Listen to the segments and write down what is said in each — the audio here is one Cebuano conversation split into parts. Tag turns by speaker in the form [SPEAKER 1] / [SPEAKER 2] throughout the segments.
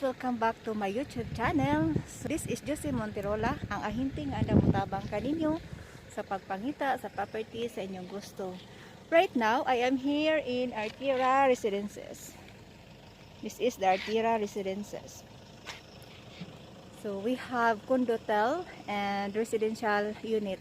[SPEAKER 1] Welcome back to my YouTube channel. So, this is Josie Monterola, ang ahente nga andam motabang kaninyo sa pagpangita sa property sa inyong gusto. Right now, I am here in Artira Residences. This is the Artira Residences. So we have condotel and residential unit.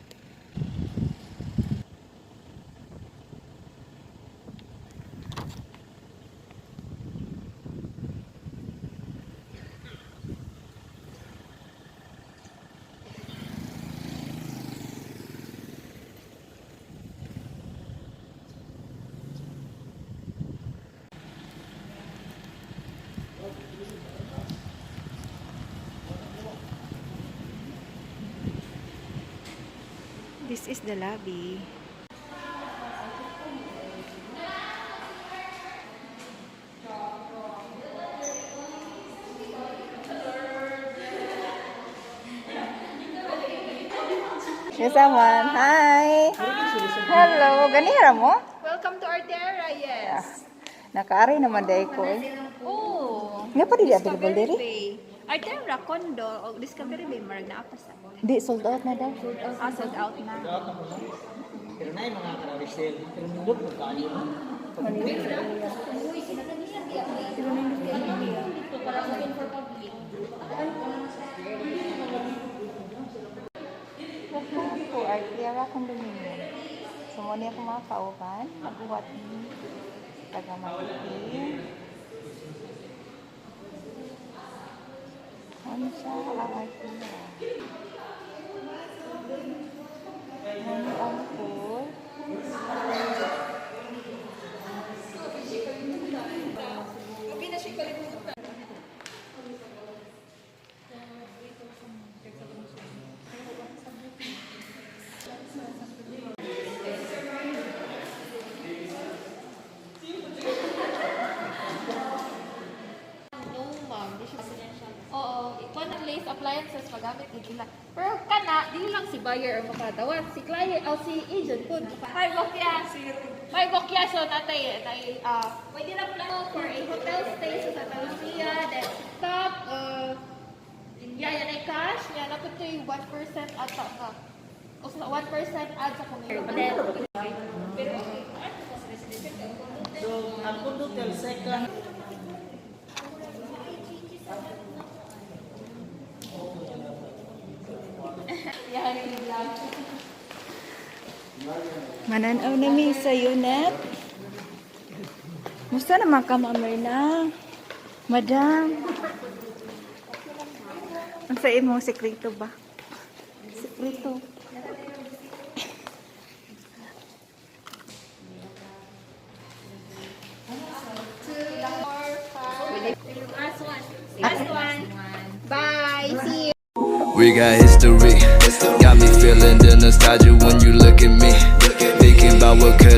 [SPEAKER 1] This is the lobby. Yes, someone. Hi. Hello. Ganira mo?
[SPEAKER 2] Welcome to Artera, yes.
[SPEAKER 1] Nakaari naman dahil ko eh.
[SPEAKER 2] Oh.
[SPEAKER 1] Nga pa dili available
[SPEAKER 2] Discovery
[SPEAKER 1] diri?
[SPEAKER 2] Bay. Artera condo o Discovery Bay marag naa pa sa.
[SPEAKER 1] Di sold out na daw.
[SPEAKER 2] Ah, sold out na.
[SPEAKER 3] Pero na yung mga kararisel, pero nindot mo kayo.
[SPEAKER 1] Welcome to Artera Condominium. So, muna ako mga kauban. Maguwat ni taga marketing. Ano siya ang Artera? Ano ang pool?
[SPEAKER 4] No, ma'am. Di siya residential. Oo, ikuha ng lace appliances magamit gid nila. Pero kana, dili lang si buyer ang makadawat, si client o si agent pud. May bokya. May bokya, so natay natay pwede na plano for a hotel stay sa Santa Lucia, then stop yeah, yan ay cash, yan na to yung 1% ata nga. O sa 1% add sa community. Then, pero okay, ano sa residential kay condo.
[SPEAKER 3] So, ang condotel, second.
[SPEAKER 4] Yan yung vlog.
[SPEAKER 1] Mananaw na mi sa unit. Musta naman ka, Ma'am Myrna? Madam. Ang sa imong sekreto ba? Sekreto.
[SPEAKER 4] Last one. Last one. Bye. See you.
[SPEAKER 5] We got history. Got me feeling the nostalgia when you look at me. Thinking about what could